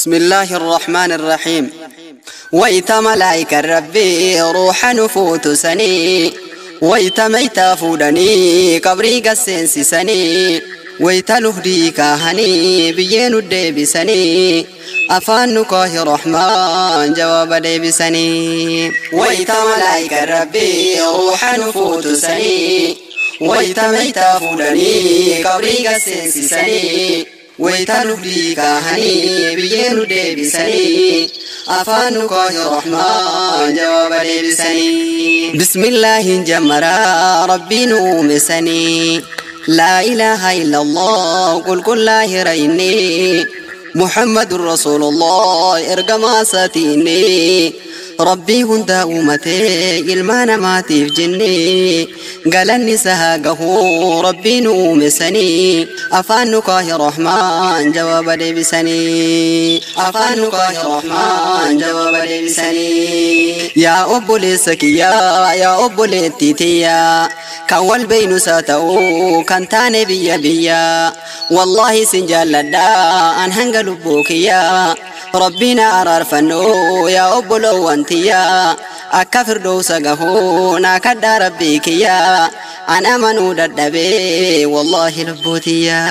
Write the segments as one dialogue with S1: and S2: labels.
S1: بسم الله الرحمن الرحيم. ويت ملائكة ربي روح نفوت سني، ويت ميتا فودني قبري قسنسي سني، ويت لهدي كاهني بيين الدبسني، أفان نكاه رحمن جواب دبسني. ويت ملائكة ربي روح نفوت سني، ويت ميتا فودني قبري قسنسي سني، ويت لهدي كاهني بيين الدبسني، أفان نكاه رحمن جواب دبسني. بسم الله جمرا ربي نومسني، لا إله إلا الله قل كل لا ريني، محمد رسول الله إرقما ساتيني، ربي هندا أمتي إلمان ما تفجني، قالني سهاقه ربي نومسني، أفان نكاه رحمن جواب دبسني، أفان نكاه رحمن جواب دبسني. يا أبو لسكيا يا أبو لتيتيا كوال بين ساتو كان تاني بيا بيا، والله سنجال لدا أن هنقلب بوكيا، ربنا أرار فنو يا أبو لو أنتيا، أكفر دوسا قهو ناكد ربيكيا، أنا منو ددبي والله لبوتيا،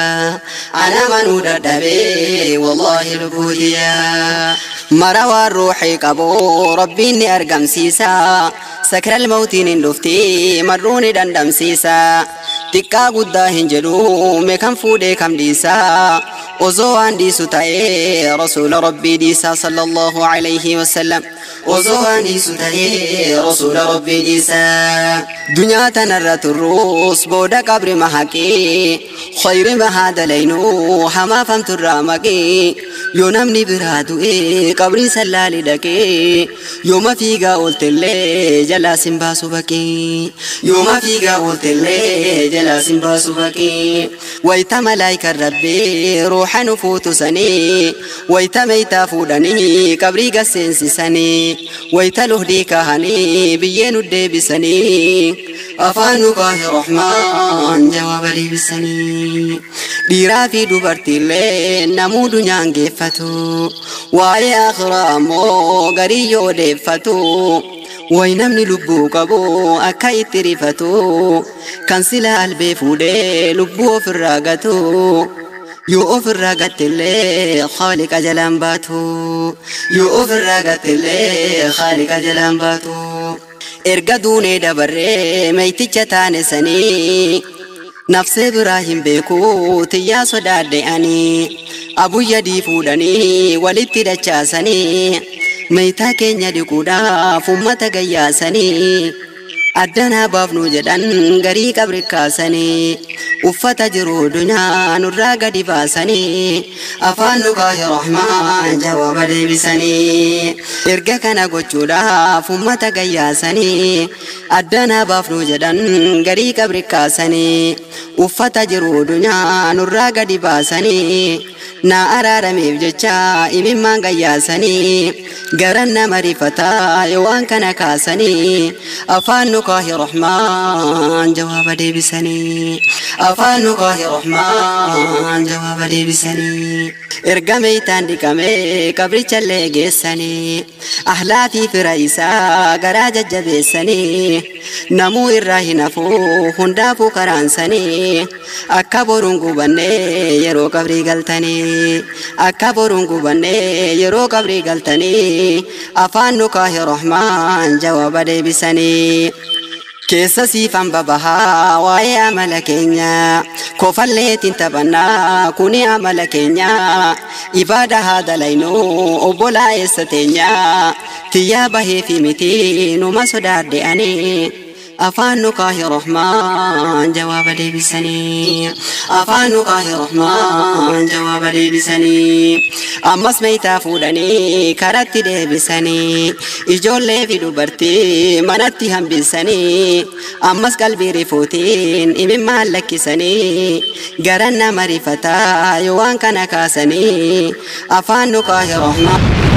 S1: أنا منو ددبي والله لبوتيا. مروى الروحي قبو ربي إني أرقم سيسا، سكر الموت نلفتي مروني دندم سيسا، تكا قدا هنجلو مكان فودي كم ديسا، وزوان ديسو تاي رسول ربي ديسا صلى الله عليه وسلم، وزوان ديسو تاي رسول ربي ديسا. دنيا تنرت الروس بودا قبر محكي، خير ما هذا لينو حما فهمت الرامكي، يونمني برادو إيه قبري سلالي دكي، يوم فيقا قلت لي جلا سنباسو بكي، يوم فيقا قلت لي جلا سنباسو بكي. ويت ملايكة ربي روح نفوت سني، ويت ميتا فودني قبري قسنسي سني، ويت لهدي كهني بيين الدبسني، أفان نكاه رحمن جواب دبسني. dhiiraa fi dubartiillee namuu dunyaan geeffatu, waa'ee akhiraa ammoo garii yoo deeffatu, way namni lubbuu qabu akka itti rifatu, kan sila albee fuudhee lubbuu ofirraa gatu, yoo ofirraa gattillee khaaliqa jalaan baatu, yoo ofirraa gattillee khaaliqa jalaan baatu. Erga duunee dabarree meeyticha taane sanii, nafsee biraa hin beeku tiyyaa sodaadhe ani, abuyya fuudhanii walitti dachaasanii, meeytaa keenya dhiquudhaaf ummata gayyaasanii, addanaa baafnu jedhan garii qabri kaasanii, uffata jiru dunyaa nurraa gadi baasanii, afaan nukaahi rahmaan jawaaba deebisanii. Erga kana gochuudhaaf ummata gayyaasanii, addanaa baafnu jedhan garii qabri kaasanii, uffata jiru dunyaa nurraa gadi baasanii, na araarameef jecha imimmaan gayyaasanii, garan nama rifataa yoo waan kana kaasanii, afaan nukaahi rahmaan jawaaba deebisanii, afaan nukaahi rahmaan jawaaba deebisanii. Erga meeytaan dhiqamee qabrichallee geessanii, ahlaa fi fira isaa garaa jajjabeessanii, namuu irraa hin hafuu hundaafuu karaansanii, akka boruun gubannee yeroo qabrii galtanii, akka boruun gubannee yeroo qabrii galtanii, afaan nukaahi rahmaan jawaaba deebisanii. Keessa siifan babahaa waa'ee amala keenya, kofalleetiin taphannaa kuni amala keenya, ibaada haa dalaynuu obbolaa eessa teenya, tiyyaa bahee fi miti numa sodaadhe ani, afaan nukaahi rahmaan jawaaba deebisanii, afaan nukaahi rahmaan jawaaba deebisanii. Ammas meeytaa fuudhanii karatti deebisanii, ijoollee fi dubartii manatti hambisanii, ammas qalbii rifuutiin imimmaan lakkisanii, garan nama rifataa yoo waan kana kaasanii, afaan nukaahi rahmaan.